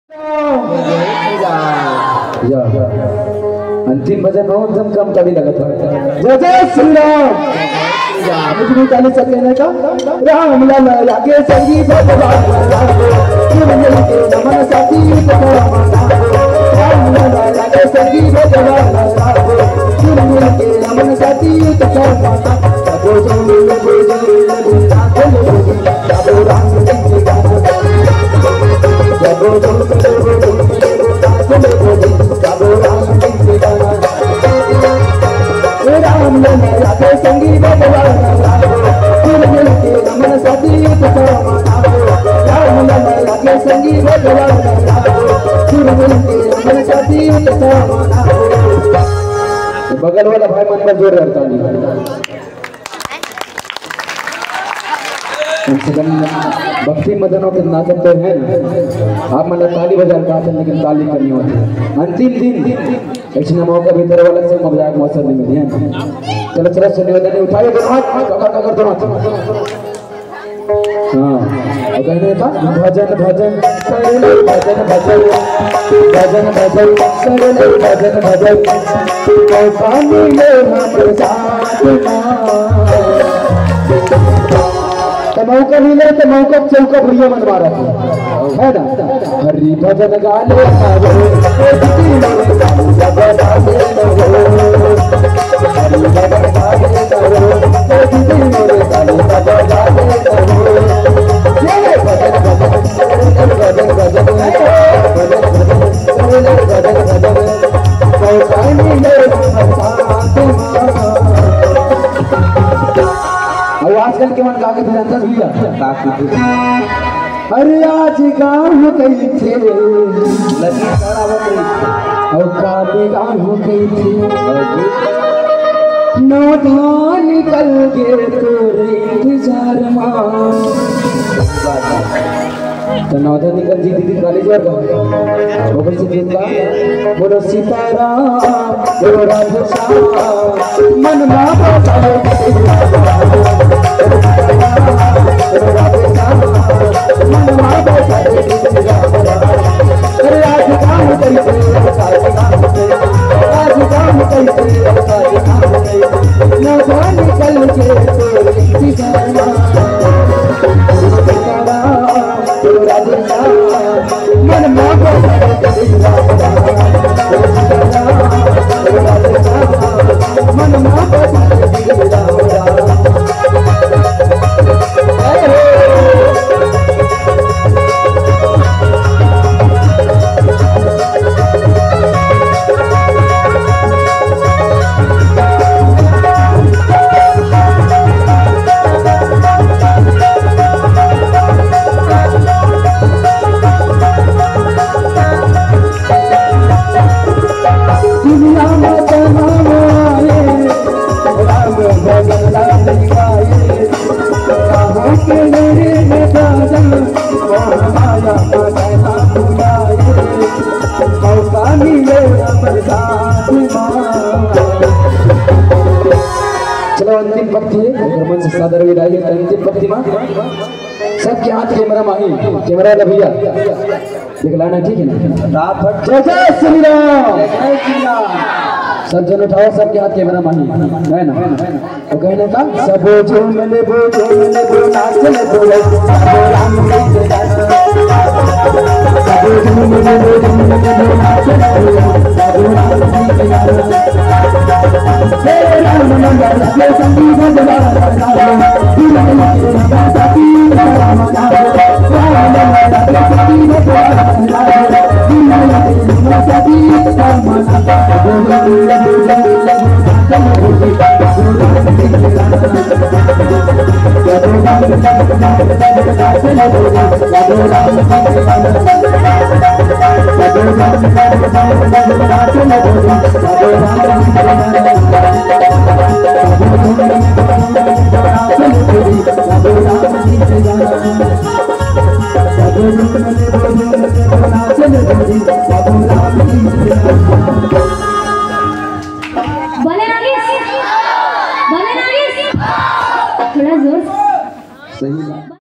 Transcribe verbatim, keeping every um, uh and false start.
या। अंतिम भजन बहुत एकदम कम ताली लगत हे। जय जय श्री राम। इतनी ताली से कहने का। राम लाला लागे संगी भगवान राम। सुन मिल के नमन साथी तुझे राम। राम लाला लागे संगी भगवान राम। सुन मिल के नमन साथी तुझे राम। बगल वाला भाई मन बर जोरदार ताली। कम से कम भक्ति मदनों के नाचत तो है ना, आप मन ला ताली बजा के नाचत, लेकिन ताली करनी होती है। अंतिम दिन ऐसे मौका भीतर वाला से मजाक मौसम नहीं मिली है। चलो, चलो, सुनिए, उठाइए दोनों हाथ, कमर, कमर, दोनों हाथ। हाँ, और कहने का भजन, भजन, भजन, भजन, भजन, भजन, भजन, भजन, मौका मिले हमर साथ मा। तो मौका मिले तो मौका चौका भैया मन मारा, है ना? हरि भजन गाले अउ आजकल के मन का के जानथस भैया? का कहिथे? अरे आज गाँव कहिथे, लगी खड़ा हो कहिथे। अउ काली गाँव कहिथे। अउ जी। नौ धान निकल गे तोरे इंतजार मा। तो नवधा निकल जी दीदी काली जोर का। वो कैसे गीत का? बोलो सीताराम, बोलो राधे श्याम, मन मा बसा रे। बोलो राधे श्याम, मन मा बसा रे। अरे आज काम कैसे, आज काम कैसे, आज काम कैसे, आज काम कैसे, ना जाने कल के तोरे इंतजार मा। चलो, अंतिम पंक्ति है, अगर मन से सादर विदाई है, तो अंतिम पंक्ति मा सबके हाथ कैमरा मा ही, कैमरा वाला भैया, दिखलाना, ठीक है ना? जय जय श्री राम। जय जय श्री राम। सब जन उठाओ, सबके हाथ कैमरा मा ही, है ना? तो कहने का, सबो झूम लेबो, झूम लेबो, नाच लेबो, सबो राम के जय। सबो झूम लेबो, झूम लेबो, नाच लेबो, सबो राम के जय। हे राम मंगल के संगी भजवा राम, बने नागिस, बने नागिस, थोड़ा जोर से। सही बात।